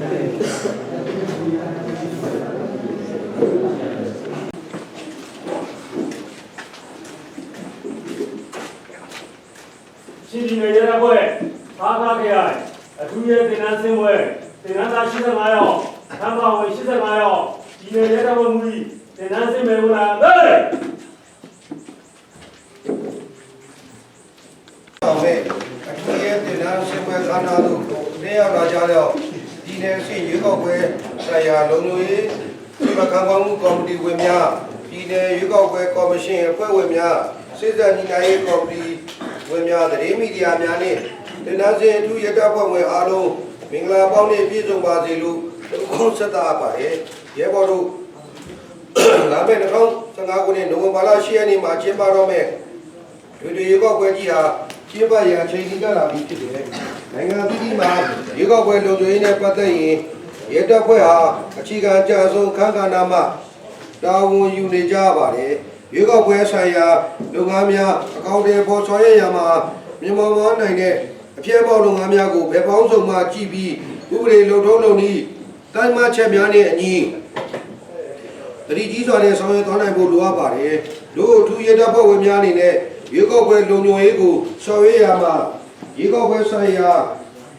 ချင်းပြည်နယ်ရဲတပ်ဖွဲ့ဖားကားခရိုင်အထူးရဲတင်နန်းစင်းပွဲတင်နန်းသား85ယောက်ထမ်းပါဝင်85ယောက်ပြည်နယ်ရဲတပ်ဖွဲ့မူကြီးတင်နန်းစင်းမယ်ဟုတ်လားဟေး ဆောင်မဲ့အထူးရဲ့တင်နန်းစင်ပွဲခန္ဓာသို့တက်ရောက်လာကြတဲ့ဒီနယ်ရှိရွေးကောက်ပွဲဆိုင်ရာလုံခြုံရေးစီမံခန့်ခွဲမှုကော်မတီဝင်များပြည်နယ်ရွေးကောက်ပွဲကော်မရှင်အဖွဲ့ဝင်များစစ်တပ်ညီနိုင်ရေးကော်မတီဝင်များသတင်းမီဒီယာများနှင့်တင်နန်းစင်အထူးရတပ်ဖွဲ့ဝင်အားလုံးမင်္ဂလာပေါင်းနှင့်ပြည့်စုံပါစေလို့နှုတ်ခွန်းဆက်သအပ်ပါတယ်ရဲဘော်တို့ လာမယ့်2015ခုနှစ်နိုဝင်ဘာလ10ရက်နေ့မှာကျင်းပတော့မယ့် တွေတွေရွေးကောက်ပွဲကြီးဟာကျင်းပရန်အချိန်ကြီးကလာပြီဖြစ်တယ်။နိုင်ငံအသီးသီးမှာရွေးကောက်ပွဲလုံခြုံရေးနဲ့ပတ်သက်ရင်ရဲတပ်ဖွဲ့ဟာအခြေခံအကြဆုံးခန်းကဏ္ဍမှတာဝန်ယူနေကြပါတယ်။ရွေးကောက်ပွဲဆိုင်ရာလုပ်ငန်းများအကောင့်တွေပေါ်ဆောင်ရရမှာမြန်မာမောနိုင်တဲ့အပြည့်အပေါက်လုပ်ငန်းများကိုဘယ်ပေါင်းစုံမှကြည့်ပြီးဥပဒေလုံထုံးလုံနည်းတိုင်းမှချက်များနဲ့အညီ တတိကြီးစွာနဲ့ဆောင်ရွက်သွားနိုင်ဖို့လိုအပ်ပါတယ်။တို့အထူးရတပ်ဖွဲ့ဝင်များအနေနဲ့ရွေးကောက်ပွဲလုံခြုံရေးကိုဆောင်ရွက်ရမှာရွေးကောက်ပွဲဆိုင်ရာ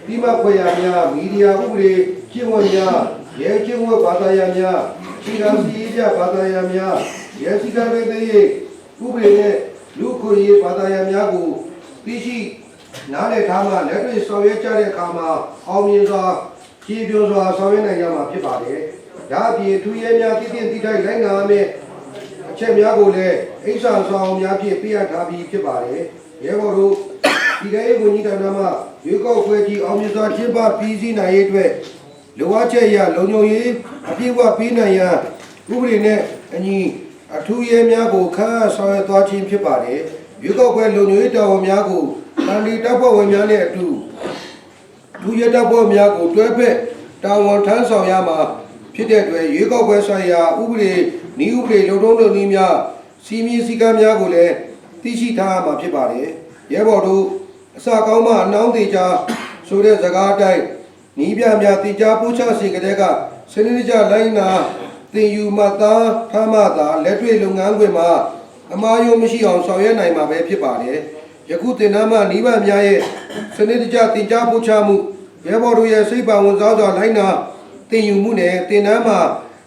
ပြီးမှဖွဲ့ရများမီဒီယာဥပဒေကျင့်ဝတ်များရဲကျင့်ဝတ်ဘာသာရပ်များခြေခံစီရေးပြဘာသာရပ်များရဲစည်းကမ်းရေးဥပဒေနဲ့လူခွင့်ရေးဘာသာရပ်များကိုသိရှိနားလည်ထားမှလက်တွေ့ဆောင်ရွက်ကြတဲ့အခါမှာအောင်မြင်စွာခြေပြုံစွာဆောင်ရွက်နိုင်ကြမှာဖြစ်ပါတယ်။ဒါအပြင်သူရဲများတည်တည်တိထိုက်လိုက်နာမယ့်အချက်များကိုလည်းအိဆာဆောင်များဖြင့်ပြအပ်ထားပြီးဖြစ်ပါတယ်။ရဲဘော်တို့ဒီတိုင်းဝန်ကြီးဌာနမှရွေးကောက်ပွဲကြီးအောင်မြင်စွာကျင်းပပြီးစီးနိုင်ရေးအတွက်လိုအပ်ချက်အရလုံခြုံရေးအပြည့်အဝပေးနိုင်ရန်ဥပဒေနဲ့အညီအထူးရဲများကိုခန့်အပ်ဆောင်ရွက်သွားခြင်းဖြစ်ပါတယ်။ရွေးကောက်ပွဲလုံခြုံရေးတာဝန်များကိုတန်ဒီတပ်ဖွဲ့ဝင်များနဲ့အတူ ဒုရတပ်ဖွဲ့များကိုတွဲဖက်တာဝန်ထမ်းဆောင်ရမှာဖြစ်တဲ့အတွက်ရွေးကောက်ပွဲဆိုင်ရာဥပဒေနည်းဥပဒေလုံထုံးလုံနည်းများစီမင်းစည်းကမ်းများကိုလည်းသိရှိထားရမှာဖြစ်ပါတယ်။ရဲဘော်တို့အစာကောင်းမှအနှောင်းသေးချာဆိုတဲ့စကားအတိုင်းနီးပြများတင်ကြားပို့ချစီကတဲ့ကစနစ်တကျလိုက်နာတင်ယူမှသာထားမှသာလက်တွေ့လုပ်ငန်းခွင်မှာအမားယုံမရှိအောင်ဆောင်ရွက်နိုင်မှာပဲဖြစ်ပါတယ်။ယခုတင်နန်းမှနီးပါးများရဲ့စနစ်တကျတင်ကြားပို့ချမှုရဲဘော်တို့ရဲ့စိတ်ပါဝင်စားစွာလိုက်နာတင်ယူမှုနဲ့တင်နန်းမှ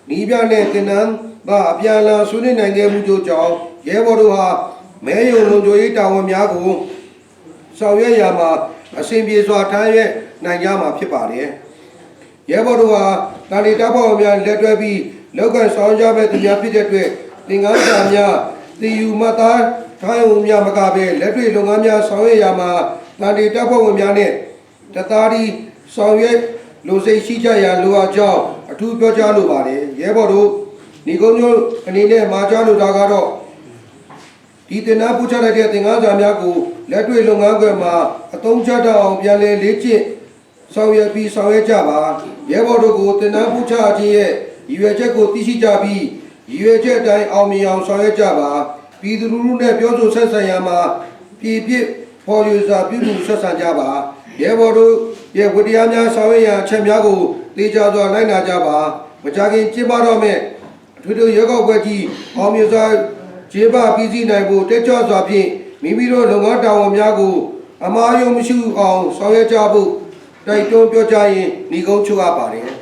နီးပြနဲ့တင်နန်းပါအပြန်အလှန်ဆွေးနွေးနိုင်ခဲ့မှုတို့ကြောင့်ရဲဘော်တို့ဟာမဲယုံလုံခြုံရေးတာဝန်များကို ဆောင်ရွက်ရမှာအစဉ်ပြေစွာထမ်းရွက်နိုင်ကြမှာဖြစ်ပါတယ်။ရဲဘော်တို့ဟာတာလီတပ်ဖွဲ့ဝင်များလက်တွဲပြီးလောက်ကဆောင်ကြမဲ့သူများဖြစ်တဲ့အတွက်သင်္ကန်းစာများတည်ယူမှတ်သားထိုင်းဝင်များမကပဲလက်တွေ့လုပ်ငန်းများဆောင်ရွက်ရမှာတာလီတပ်ဖွဲ့ဝင်များနဲ့တသားဒီဆောင်ရွက်လိုစိတ်ရှိကြရန်လိုအပ်ကြောင်းအထူးပြောကြားလိုပါတယ်။ရဲဘော်တို့ညီကုန်းမျိုးအနေနဲ့မာကြားလိုတာကတော့ ဒီတင်နာပူချလိုက်တဲ့သင်္ကန်းစာများကိုလက်တွေ့လုပ်ငန်းခွင်မှာအသုံးချတတ်အောင်ပြန်လည်လေ့ကျင့်ဆောင်ရွက်ပြီးဆောင်ရွက်ကြပါရဲဘော်တို့ကိုတင်နာပူချခြင်းရဲ့ရည်ရွယ်ချက်ကိုသိရှိကြပြီးရည်ရွယ်ချက်အတိုင်းအောင်မြင်အောင်ဆောင်ရွက်ကြပါပြည်သူလူထုနဲ့ပြောဆိုဆက်ဆံရမှာပြည်ပြည့်ဖော်ရွေစာပြုမှုဆက်ဆံကြပါရဲဘော်တို့ရဲ့ဝတ္တရားများဆောင်ရွက်ရန်အချက်များကိုတေချာစွာလိုက်နာကြပါမကြခင်ကျင်းပတော့မယ့်အထွေထွေရွေးကောက်ပွဲကြီးအောင်မြင်စွာ ခြေပပြည်စည်းနိုင်ဖို့တက်ကြွစွာဖြင့်မိမိတို့လုပ်ငန်းတာဝန်များကိုအမားယုံမရှိအောင်ဆောင်ရွက်ကြဖို့တိုက်တွန်းပြောကြားရင်းညီကုန်းချုပ်အပ်ပါတယ်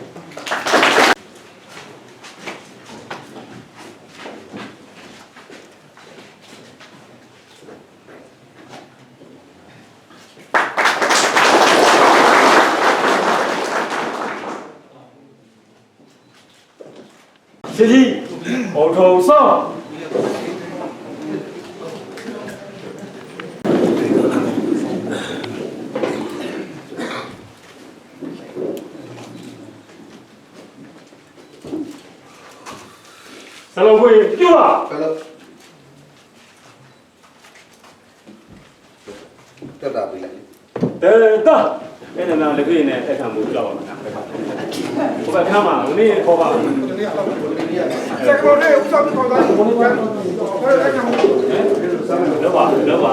谢谢，后头上。ဆလုံးခွေပြုတ်ပါ ဘယ်လိုတက်တာပြီလား တဲတာအဲ့ဒါနာလက်ဖေးနဲ့အခမ်းမှုကြောက်ပါမယ်ဟိုဘက်ခမ်းမှာဟိုနေ့ခေါ်ပါ ဒီနေ့ကတော့ဒီနေ့ စက်ကောနဲ့ဥစားပြီးခေါ်သားတယ်ဘယ်လိုလဲက လောပါလောပါ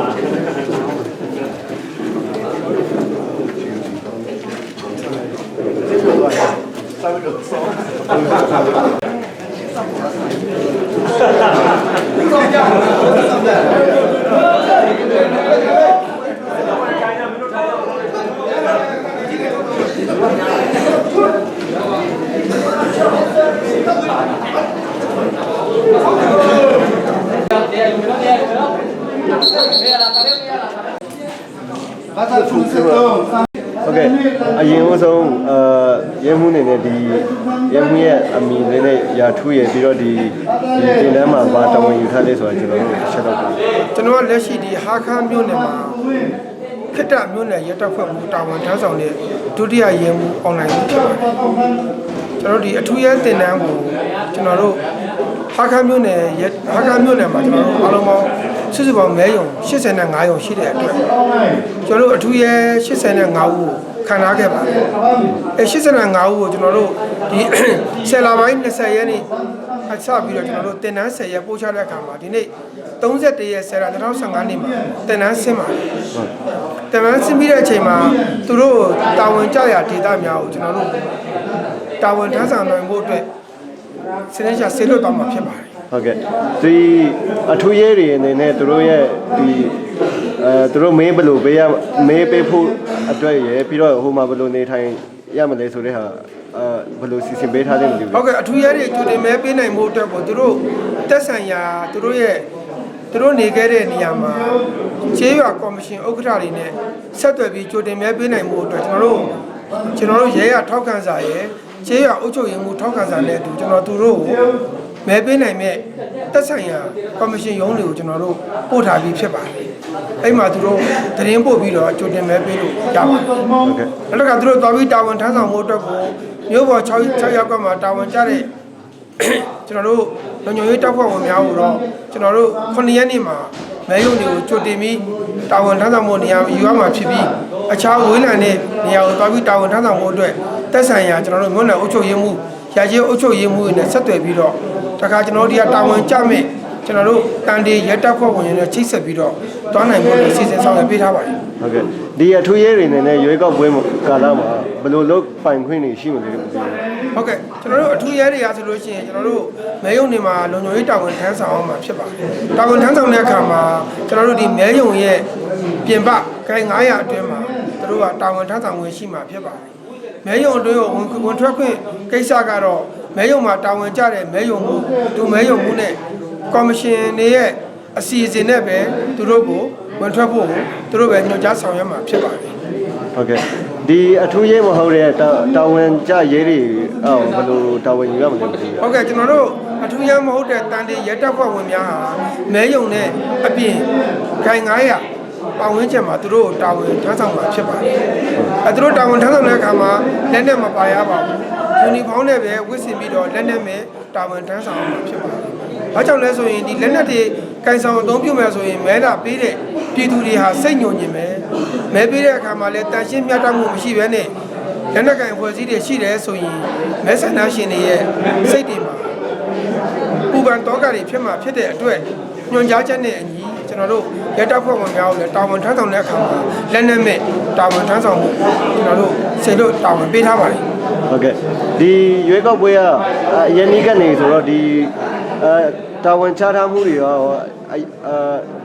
ဟုတ်ကဲ့အရင်ဦးဆုံးအဲရဲမှုအနေနဲ့ဒီရဲမှုရဲ့အမိလေးနဲ့ရာထူးရပြီးတော့ဒီဒီတင်တန်းမှာဗာတာဝန်ယူထားလေးဆိုတော့ကျွန်တော်တို့တစ်ချက်တော့ပြော ကျွန်တော်ကလက်ရှိဒီဟာခါမြို့နယ်မှာခိတ္တမြို့နယ်ရဲတပ်ဖွဲ့မှုတာဝန်ထမ်းဆောင်တဲ့ဒုတိယရဲမှုအွန်လိုင်းဖြစ်ပါတယ်ကျွန်တော်တို့ဒီအထူးရဲတင်တန်းကိုကျွန်တော်တို့ဟာခါမြို့နယ်ရဲဟာခါမြို့နယ်မှာကျွန်တော်တို့အားလုံးပေါင်းစုစုပေါင်းမဲယုံ85ယုံရှိတဲ့အတွက်ကျွန်တော်တို့အထူးရဲ85ဦးကိုခံထားခဲ့ပါတယ်အဲ85ဦးကိုကျွန်တော်တို့ဒီ 10လပိုင်း20ရက်နေ့အစပြီးတော့ကျွန်တော်တို့တင်တန်း10ရက်ပို့ချတဲ့အခါမှာဒီနေ့31ရက်10လ2015နေ့မှာတင်တန်းဆင်းပါတယ်တင်တန်းဆင်းပြီးတဲ့အချိန်မှာသူတို့တာဝန်ကျရာဒေသများကိုကျွန်တော်တို့တာဝန်ထမ်းဆောင်နိုင်ဖို့အတွက်စနေရှာဆေလွတ်သွားမှာဖြစ်ပါတယ် ဟုတ်ကဲ့ဒီအထူးရဲတွေအနေနဲ့သူတို့ရဲ့ဒီအဲသူတို့မေးဘလို့ပေးရမေးပေးဖို့အတွက်ရပြီးတော့ဟိုမှာဘလို့နေထိုင်ရမလဲဆိုတဲ့ဟာအဲဘလို့စီစဉ်ပေးထားတယ်မသိဘူး ဟုတ်ကဲ့အထူးရဲတွေကြိုတင်မဲပေးနိုင်မှုအတွက်ကိုသူတို့တက်ဆိုင်ရာသူတို့ရဲ့သူတို့နေခဲ့တဲ့နေရာမှာခြေရွာကော်မရှင်ဥက္ကဋ္ဌတွေနဲ့ဆက်သွယ်ပြီးကြိုတင်မဲပေးနိုင်မှုအတွက်ကျွန်တော်တို့ကျွန်တော်တို့ရဲရထောက်ခံစာရဲခြေရွာအုပ်ချုပ်ရေးမှုထောက်ခံစာနဲ့အတူကျွန်တော်သူတို့ကိုမဲပေးနိုင်မဲ့တက်ဆိုင်ရာကော်မရှင်ရုံးတွေကိုကျွန်တော်တို့ပို့ထားပြီးဖြစ်ပါတယ်အဲ့မှာသူတို့သတင်းပို့ပြီးတော့ကြိုတင်မဲပေးလို့ရပါတယ် ဟုတ်ကဲ့ နောက်တစ်ခါသူတို့သွားပြီးတာဝန်ထမ်းဆောင်မှုအတွက်ကိုမြို့ပေါ်6 6ရောက်ကမှတာဝန်ကျတဲ့ ကျွန်တော်တို့လုံခြုံရေးတပ်ဖွဲ့ဝင်များကိုတော့ကျွန်တော်တို့9ရက်နေ့မှာမဲရုံတွေကိုကြိုတင်ပြီးတာဝန်ထမ်းဆောင်မှုနေရာယူရမှာဖြစ်ပြီးအခြားဝေးလံတဲ့နေရာကိုသွားပြီးတာဝန်ထမ်းဆောင်မှုအတွက်တက်ဆိုင်ရာကျွန်တော်တို့မြို့နယ်အုပ်ချုပ်ရေးမှူးရာကြီးအုပ်ချုပ်ရေးမှူးတွေနဲ့ဆက်သွယ်ပြီးတော့တခါကျွန်တော်တို့ဒီကတာဝန်ကျမဲ့ကျွန်တော်တို့တန်တေရဲတပ်ဖွဲ့ဝင်တွေနဲ့ချိတ်ဆက်ပြီးတော့တွားနိုင်ဖို့အတွက်စီစဉ်ဆောင်ရွက်ပေးထားပါတယ် ဟုတ်ကဲ့ဒီအထူးရဲတွေအနေနဲ့ရွေးကောက်ပွဲကာလမှာဘလို့လုတ်ပိုင်ခွင့်တွေရှိမလဲမသိဘူး ဟုတ်ကဲ့ကျွန်တော်တို့အထူးရဲတွေကဆိုလို့ရှိရင်ကျွန်တော်တို့မဲယုံတွေမှာလုံခြုံရေးတာဝန်ထမ်းဆောင်အောင်မှာဖြစ်ပါတယ်။တာဝန်ထမ်းဆောင်တဲ့အခါမှာကျွန်တော်တို့ဒီမဲယုံရဲ့ပြင်ပခိုင်900အတွင်းမှာသူတို့ကတာဝန်ထမ်းဆောင်ဝင်ရှိမှာဖြစ်ပါတယ်။မဲယုံအတွင်းကိုဝင်ဝင်ထွက်ခွင့်ကိစ္စကတော့မဲယုံမှာတာဝန်ကျတဲ့မဲယုံမှုဒူမဲယုံမှုနဲ့ကော်မရှင်တွေရဲ့အစီအစဉ်နဲ့ပဲသူတို့ကိုဝင်ထွက်ဖို့သူတို့ပဲညွှန်ကြားဆောင်ရွက်မှာဖြစ်ပါတယ်။ ဟုတ်ကဲ့ဒီအထူးရေးမဟုတ်တဲ့တာတာဝန်ကြရေးတွေအော်ဘယ်လိုတာဝန်ယူရမလဲမသိဘူး ဟုတ်ကဲ့ကျွန်တော်တို့အထူးရမ်းမဟုတ်တဲ့တန်တေရဲတပ်ဖွဲ့ဝင်များဟာမဲယုံနဲ့အပြင်ခိုင်900ပတ်ဝန်းကျင်မှာသူတို့တာဝန်ထမ်းဆောင်မှာဖြစ်ပါတယ်။အဲသူတို့တာဝန်ထမ်းဆောင်တဲ့အခါမှာလက်နက်မပါရပါဘူး။ယူနီဖောင်းနဲ့ပဲဝတ်ဆင်ပြီးတော့လက်နက်မဲ့တာဝန်ထမ်းဆောင်မှာဖြစ်ပါတယ်။ဘာကြောင့်လဲဆိုရင်ဒီလက်နက်တွေကင်ဆောင်အသုံးပြုမယ်ဆိုရင်မဲလာပေးတဲ့ပြည်သူတွေဟာစိတ်ညှို့ညင်မယ်။မဲပေးတဲ့အခါမှာလည်းတန်ရှင်းမြတ်တမှုမရှိဘဲနဲ့လက်နက်ကင်ဖွဲ့စည်းတွေရှိတယ်ဆိုရင်မဲဆန္ဒရှင်တွေရဲ့စိတ်တွေမှာပူပန်တောကတွေဖြစ်မှာဖြစ်တဲ့အတွက်ညွှန်ကြားချက်နဲ့အညီကျွန်တော်တို့ရဲတပ်ဖွဲ့ဝင်များကိုလည်းတာဝန်ထမ်းဆောင်တဲ့အခါမှာလက်နက်မဲ့တာဝန်ထမ်းဆောင်မှုကျွန်တော်တို့စေလို့တာဝန်ပေးထားပါတယ် ဟုတ်ကဲ့ဒီရွေးကောက်ပွဲကအရင်นี้ကနေဆိုတော့ဒီအဲတာဝန်ချထားမှုတွေရောအဲ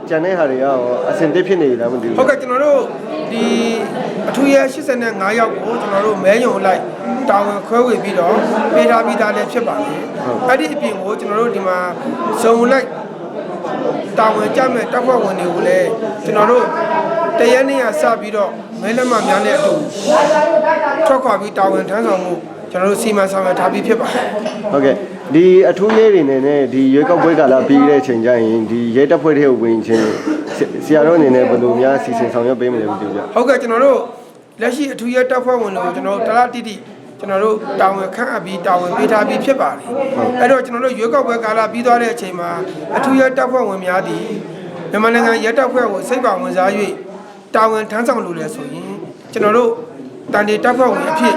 ကျန်တဲ့ဟာတွေရောအစင်တစ်ဖြစ်နေလားမသိဘူး ဟုတ်ကဲ့ကျွန်တော်တို့ဒီအထူးရဲ85ယောက်ကိုကျွန်တော်တို့မဲယုံလိုက်တာဝန်ခွဲဝေပြီးတော့ပေးထားပြီးသားလည်းဖြစ်ပါတယ်အဲ့ဒီအပြင်ကိုကျွန်တော်တို့ဒီမှာဇုံလိုက်တာဝန်ကြမဲ့တပ်ဖွဲ့ဝင်တွေကိုလည်းကျွန်တော်တို့တရက်နေ့ကစပြီးတော့မဲလက်မများနဲ့အတူထွက်ခွာပြီးတာဝန်ထမ်းဆောင်မှုကျွန်တော်တို့စီမံဆောင်ရွက်ထားပြီးဖြစ်ပါတယ် ဟုတ်ကဲ့ဒီအထူးရေးတွေနေနဲ့ဒီရွေးကောက်ပွဲကာလပြီးတဲ့အချိန်ကျရင်ဒီရဲတပ်ဖွဲ့တွေကိုဝင်ချင်းဆရာတို့အနေနဲ့ဘယ်လိုများစီစဉ်ဆောင်ရွက်ပေးမလဲမသိဘူးဗျ ဟုတ်ကဲ့ကျွန်တော်တို့လက်ရှိအထူးရဲတပ်ဖွဲ့ဝင်တွေကိုကျွန်တော်တို့တလားတိတိကျွန်တော်တို့တာဝန်ခန့်အပ်ပြီးတာဝန်ပေးထားပြီးဖြစ်ပါတယ်အဲ့တော့ကျွန်တော်တို့ရွေးကောက်ပွဲကာလပြီးသွားတဲ့အချိန်မှာအထူးရဲတပ်ဖွဲ့ဝင်များသည်မြန်မာနိုင်ငံရဲတပ်ဖွဲ့ကိုစိတ်ပါဝင်စား၍တာဝန်ထမ်းဆောင်လိုလဲဆိုရင်ကျွန်တော်တို့တန်တေတပ်ဖွဲ့ဝင်အဖြစ်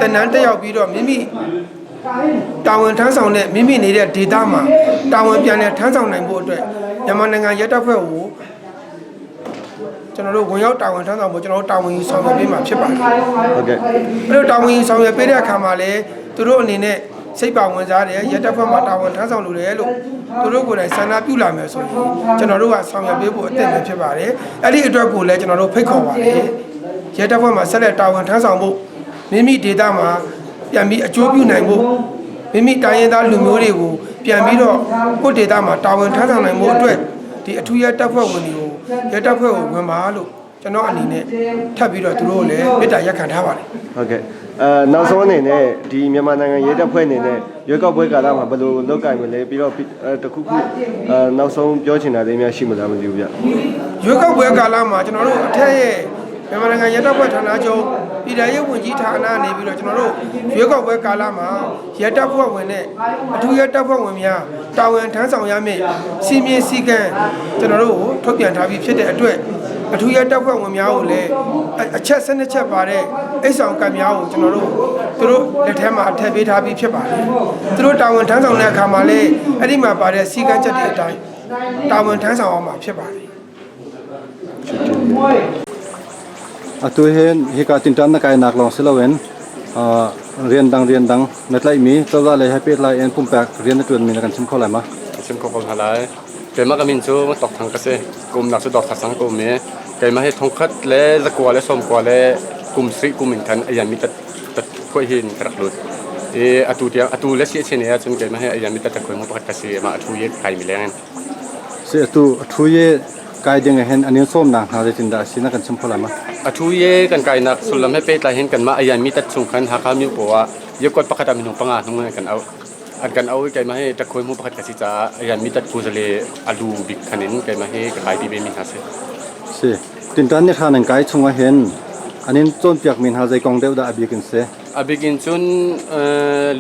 တနန်းတက်ရောက်ပြီးတော့မိမိတာဝန်ထမ်းဆောင်တဲ့မိမိနေတဲ့ဒေသမှာတာဝန်ပြန်လည်ထမ်းဆောင်နိုင်ဖို့အတွက်မြန်မာနိုင်ငံရဲတပ်ဖွဲ့ကို ကျွန်တော်တို့ဝင်ရောက်တာဝန်ထမ်းဆောင်ဖို့ကျွန်တော်တို့တာဝန်ယူဆောင်ရွက်ပေးမှာဖြစ်ပါတယ် ဟုတ်ကဲ့ ။အဲ့လိုတာဝန်ယူဆောင်ရွက်ပေးတဲ့အခါမှာလည်း သူတို့အနေနဲ့စိတ်ပါဝင်စားတယ်ရဲတပ်ဖွဲ့မှာတာဝန်ထမ်းဆောင်လို့တယ်လို့သူတို့ကိုယ်တိုင်ဆန္ဒပြုလာမယ်ဆိုရင်ကျွန်တော်တို့ကဆောင်ရွက်ပေးဖို့အသင့်ပဲဖြစ်ပါတယ်အဲ့ဒီအတွက်ကိုလည်းကျွန်တော်တို့ဖိတ်ခေါ်ပါတယ်ရဲတပ်ဖွဲ့မှာဆက်လက်တာဝန်ထမ်းဆောင်ဖို့မိမိဒေသမှာပြန်ပြီးအကျိုးပြုနိုင်ဖို့မိမိတိုင်းရင်းသားလူမျိုးတွေကိုပြန်ပြီးတော့ကိုယ့်ဒေသမှာတာဝန်ထမ်းဆောင်နိုင်ဖို့အတွက်ဒီအထူးရဲတပ်ဖွဲ့ဝင်တွေကိုရဲတပ်ဖွဲ့ကိုဝင်ပါလို့ကျွန်တော်အနေနဲ့ထပ်ပြီးတော့သူတို့ကိုလည်းမေတ္တာရက်ခံထားပါတယ် ဟုတ်ကဲ့အဲနောက်ဆုံးအနေနဲ့ဒီမြန်မာနိုင်ငံရဲတပ်ဖွဲ့အနေနဲ့ရွေးကောက်ပွဲကာလမှာဘယ်လိုလုပ်ကိုင်မလဲပြီးတော့အဲတခုခုအဲနောက်ဆုံးပြောချင်တာလေးများရှိမလားမသိဘူးဗျ ရွေးကောက်ပွဲကာလမှာကျွန်တော်တို့အထက်ရဲ့မြန်မာနိုင်ငံရဲတပ်ဖွဲ့ဌာနချုပ်ပြည်ထောင်ရေးဝန်ကြီးဌာနနေပြီးတော့ကျွန်တော်တို့ရွေးကောက်ပွဲကာလမှာရဲတပ်ဖွဲ့ဝင်နဲ့အထူးရဲတပ်ဖွဲ့ဝင်များတာဝန်ထမ်းဆောင်ရမယ့်စီမင်းစည်းကမ်းကျွန်တော်တို့ကိုထုတ်ပြန်ထားပြီးဖြစ်တဲ့အတွက်အထူးရဲတပ်ဖွဲ့ဝင်များကိုလည်းအချက်12ချက်ပါတဲ့အိတ်ဆောင်ကံများကိုကျွန်တော်တို့သူတို့လက်ထဲမှာထည့်ပေးထားပြီးဖြစ်ပါတယ်သူတို့တာဝန်ထမ်းဆောင်တဲ့အခါမှာလည်းအဲ့ဒီမှာပါတဲ့စည်းကမ်းချက်တွေအတိုင်းတာဝန်ထမ်းဆောင်အောင်မှာဖြစ်ပါတယ် Atu hen hika tintan na kai nak long siloen rian dang rian dang na tlai mi chawza le happy lai en pumpak rian na tuan mi na kan chim kho lai ma ชิมko kong halai keima ka min chu tok thang ka se kum nak chu dok thak sang ko me keima he thong khat le zakwa le som kwa le kum sri kum in than ayan mi tat tat khoi hin karak lut e atu tiang atu le si chen ya chun keima he ayan mi tat khoi mo pakhat ka se ma athu ye kai mi leng se atu thu ye kai ding hen anin som na ha le tin da si na kan chim kho lai ma athu ye kan kai nak sulam he pe tlai hin kan ma ayan mi tat chung khan ha kha mi po wa ye kot pakhat mi nong panga nong kan au an kan au keima he tat khoi mo pakhat ka si cha ayan mi tat pu zale alu bik khanin keima he ka kai bi be mi ha se se tintan ni khan an kai chunga hen anin chon piak min ha zai kong deuh da abikin se abikin chun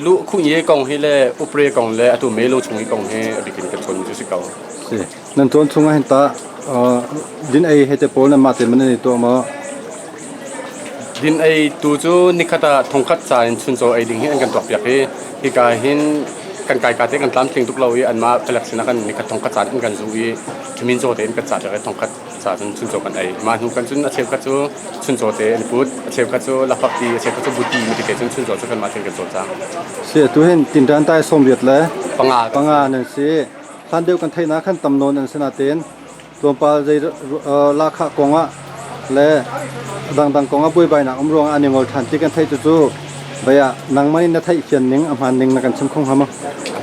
lu khu ye kong hi le upre kong le atu me lo chung hi kong he abikin ka chon chu si kau se nan chon chunga hen ta din ai he te pol na ma te man ni to ma din ai tu chu nikhata thongkhat cha in chun cho ai ding hi an kan tok piak hi hi ka hin kan kai ka te kan tlam thing tuk lo i an ma phalak sina kan nikhat thongkhat cha an kan zu i thumin cho te an kan cha te thongkhat cha chun chun cho kan ai ma hnu kan chun a cheu kha chu chun cho te an put a cheu kha chu lapak ti a cheu kha chu buti mi te chun chun cho chu kan ma thing kan cho cha se tu hen tintan tai som riat le panga panga nan si hlan deuh kan theih na khan tam nawn an si natein tlawmpal zei lakha kongah le dangdang kongah buaibainak um ruangah an i ngol ṭhan ti kan theih cucu baya nangmah nih na theih fian ning a hmaan ning na kan chim kho hnga maw?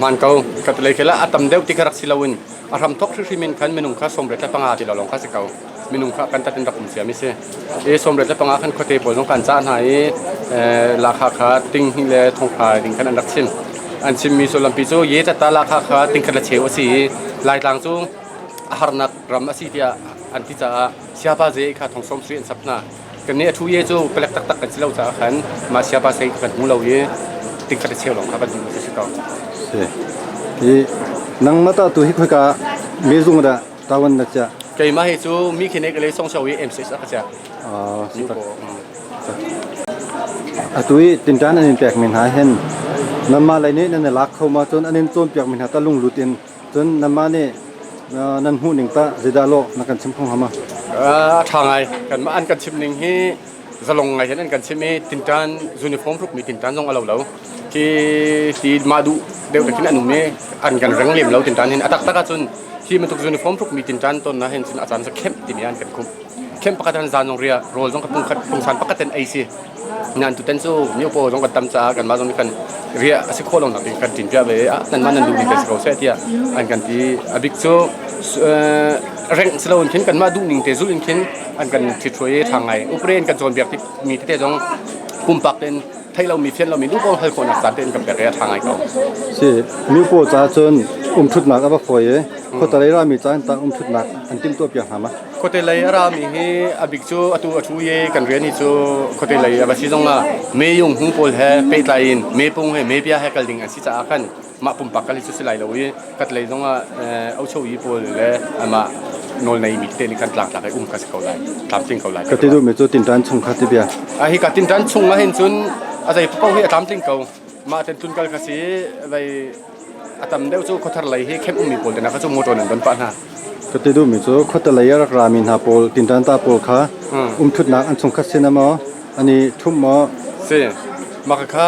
Man ko ka tlei khela atam deuh ti kha rak silawin a ram thok hri min khan minung kha somret le panga ti lolong kha si ko minung kha kan tatin rak um sia mi se e somret le panga khan khote pol jong kan cha hna i lakha kha ting hi le thong phai ding khan an rak chim an chim mi so lampi chu ye ta ta lakha kha ting khat la cheu asi lai tlang chu harnak ram asi tia an ti cha siapa ze kha thong som sri an sapna kan ni athu ye chu pelek tak tak kan silo cha khan ma siapa se kan mu lo ye ting khat cheu long kha ban si ko Si. Hi nangmah tah tu hi khoika mezung dah tawan na chiah? Keimah hi cu mi khinek le song i M6 a ka chiah. Ah, Mi tak. ko. Atu i tinṭan an in pek men hna hin nanmah lei nih nan i lak kho ma cun an in cawnpiak men hna tah lunglut in cun nanmah nih nan hmuh ning tah zeidah lawh na kan chim kho hnga ma? A ṭha ngai. Kanmah an kan chim ning hi zalong ngai hin an kan chim i tinṭan uniform hruk mi tinṭan zong a lo lo. Khi ti mah duh deuh te khin an um i an kan reng lem lo tinṭan hin a taktak ahcun hi bantuk uniform hruk mi tinṭan ton na hin cun a caan cu kemh timi an kan khumh. Kemh pakhat han zan zong ria rawl zong ka pungkhat pungsan pakhat in ei si. Nan tutan cu miopaw zong kan tam caah kanmah zong nih kan riah a si khawh lo nak ding kan ṭin piah ve i ah nanmah nan duh ning kan si ko seh tiah an kan ti. A bik cu rengh si loin khin kanmah duh ning te zulh in khin an kan ṭhithruai i ṭha ngai. Upre in kan cawnpiak mi tete zong pumpak tein theih lomi fian lomi duh paoh hal khawhnak caan tein kan pek i a ṭha ngai ko. Si, mipaw caah cun umṭhutnak a va fawi i khuatalei rami caah tah umṭhutnak an timhtuahpiak hna ma? Khuate lei a rami hi a bik cu atu a ṭhu i kan rian hi cu khuate lei a va si zong ah meyung hung pawl he pehtlai in mepung he mepia he kal ding an si caah khan mah pumpak kal hi cu si lai lo i kat lei zong ah ochoyi pawl le amah nawl nei mi te nih khan tlangtlak i um kha si ko lai tlamtling ko lai Ka ti duhmi cu tinṭan chung kha ti bia. A hi ka tinṭan chung ah hin cun a zei paoh hi a tlamtling ko mah ten tlun kal kha si vai a tam deuh cu khuathar lei hi khem ummi pawl te na kha cu motor nan don pah hna Ka ti duhmi cu khuate lei a rak rami hna pawl tinṭan ta pawl kha umṭhutnak an chungkhat sin ah maw an i ṭhumh maw Si mah kha.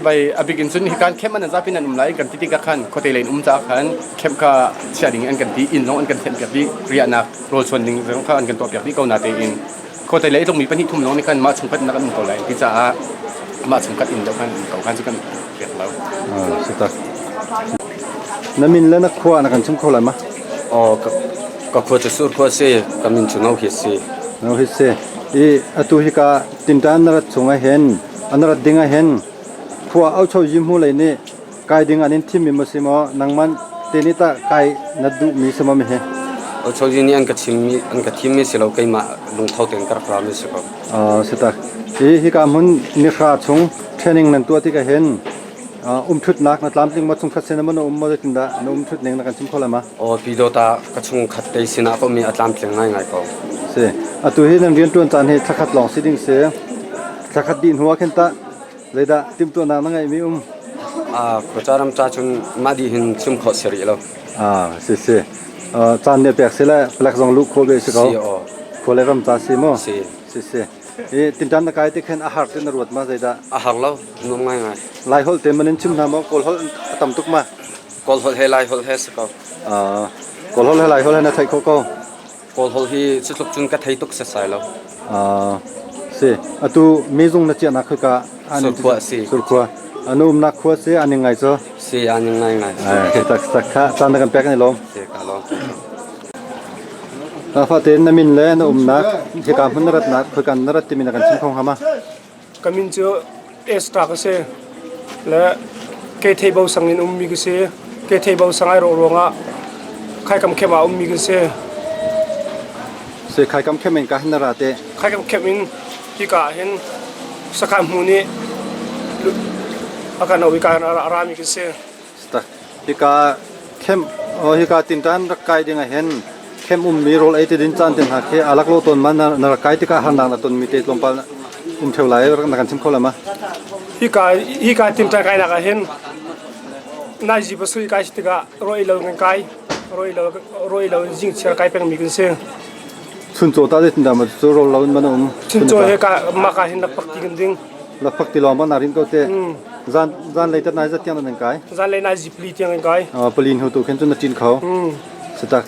Vai a bik in cun hikan camp an zapi nan um lai kan ti tikah khan khuate lei in um caah khan camp kha chia ding an kan ti inn zong an kan thianh piak dih riahnak rawl chuan ding zong kha an kan tuah piak dih ko na tein khuate lei tlungmi pahnih thum lawng nih khan mah chungkhat nak an um ko lai ti caah mah chungkhat inn deuh khan um ko khan cu kan pek lo. Si tak. Na min le na khua na kan chim kho lai ma? Oh, ka khua cu sur khua si, ka min cu Ngau Hit si. Ngau Hit si. I atu hi ka tintan na rat chung ah hin an rat ding ah hin khua aucho yimhu lei nih kai ding an in thim mi ma si maw nangman te nih tah kai na duh mi si maw mi hi? Aucho yi nih an ka chim mi an ka thim mi si lo keimah lungtho tein ka rak ra mi si ko. Si tak. Hi hika hmun nihra chung training nan tuah tikah hin umthutnak na tlamtling maw chungkhat sin ah na um maw zeitindah na umthut ning na kan chim kho lai ma? Aw Pyidawta ka chungkhat te sinah ka um i a tlamtling ngaingai ko. Si. Atu hi nan rianṭuan caan hi thlakhat lawng si ding si. Thlakhat dih hnu ah khin tah zeidah timhtuahnak na ngeihmi um? Khuaca ram ca cun mah dih hin chim khawh si rih lo. Si si. Caan nih pek si le palek zong luh khawh ve si ko. Si aw. Khua le ram ca si mu? Si. Si si. I tinṭan na kai ti khin a har ti na ruat ma zeidah? A har lo, nuam ngaingai. Lai holh te man in chim hna maw? Kawl holh a tam tuk ma? Kawl holh he Lai holh he si ko. Kawl holh he Lai holh he na theih khawh ko. Kawl holh hi cutluk cun ka thei tuk setsai lo. Si. Atu mezung na chiahnak khika Surkhua si. Surkhua. Anu umnak khua si an ngai cu. Si an ngai ngai. Tak tak kha caan na kan pek ni lawm. Si ka lawm. Na fa tein na min le na umnak hika hmun na ratnak khoikan na rat timi na kan chim kho hnga ma? Ka min cu Esther ka si. Le Kethei bo sang in ummi ka si. Kethei bo sang ai rawh ruangah khaikam khem ah ummi kan si. Si khaikam khem in ka hin na ra te. Khaikam khem in hika ah hin sakhan hmu nih a kan auh i ka a rami kan si. Hika khem hika tinṭan rak kai ding ah hin khem ummi rawl ei te din caan te hna khi a lak lo tawn ma na rak kai tikah harnak na tonmi te tlawmpal um ṭheo lai na kan chim kho lai ma? Hika hika tinṭan kainak ah hin naizi pasui kai si tikah rawl lo kan kai rawl lo in zing chiar kai pengmi kan si. Chuncaw ta zeitindah ma cu rawl lo in man um? Chuncaw he ka mah ka hin lakpak ti kan ding. Lakpak ti lawng ma na rin ko te. Zan zan lei tat nai zat tiang nan kai? Zan lei nai zi pali tiang kan kai. Pali hnu tu khin cun na ṭin kho. Sitak.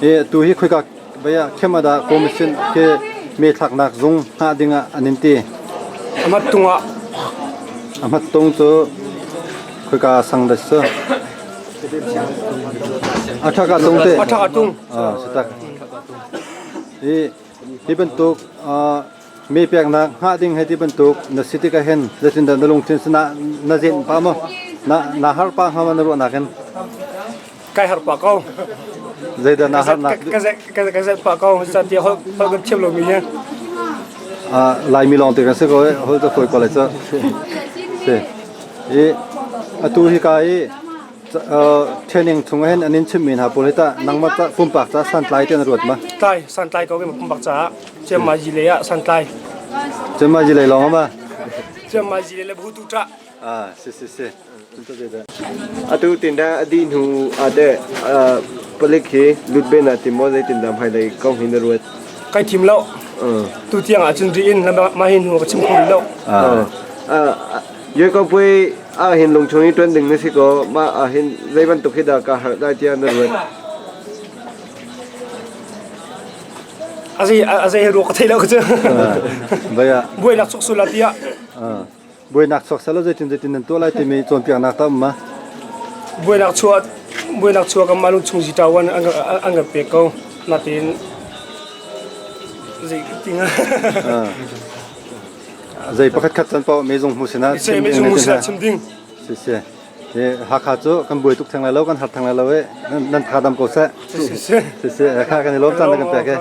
E tu hi khoika baya khemada commission ke me thlaknak zung hngah dingah an in ti. Amat tungah. Amat tung cu khoika sang da sa. Athaka tung te. Athaka tung. Sitak. I hi bantuk Me peknak hngah ding hei ti bantuk na si tikah hin zeitindah na lungthin sinah na zenh pah maw? Na, na har pah hnga ma na ruahnak in? Kai har pah ko. Zeidah na harnak? Ka ka zenh pah ko. Zeicahtiah holh holh kan thiam lomi hi. Laimi lawng te kan si ko i holh cu fawi ko lai cu. Si. I atu hika i training chung ah hin an in chimmi hna pawl hi tah nangmah ca pumpak ca santlai te na ruat ma? Tlai, santlai ko ke pumpak caah. Chiangmai ji lei ah santlai. Chiangmai ji lei lawng ma? Chiangmai ji lei le bu tu ṭah. Ah, si si si. Atu tinda adi hnu ate palik hi lut ben ah timo zei tinda hmai lei kong hi na ruat. Kai thim lo. Tu tiang ah cun ri in ma hin hnu ka chim kho rih lo. Ye ko pui a hin lung chung i tuan ding na si ko ma a hin zei bantuk hi dah ka har dai tia na ruat. Azei azei he ruak ka thei lo ka cu. Baya. Buainak chok sula tiah. Buainak chok sala zeitin zeitin nan tuah lai timi cawnpiaknak ta um ma? Buainak chuah buainak chuah kan malung chung ji tawan an an kan pek ko. Natin zei tinga. Zei pakhat khat can paoh mezung hmu sinah chim ding. Mezung hmu sinah chim ding. Si si. Hakha cu kan buai tuk theng lai lo kan har theng lai lo i nan tha dam ko seh. Si si. Si si. Kha kan i lawm caan na kan pek e.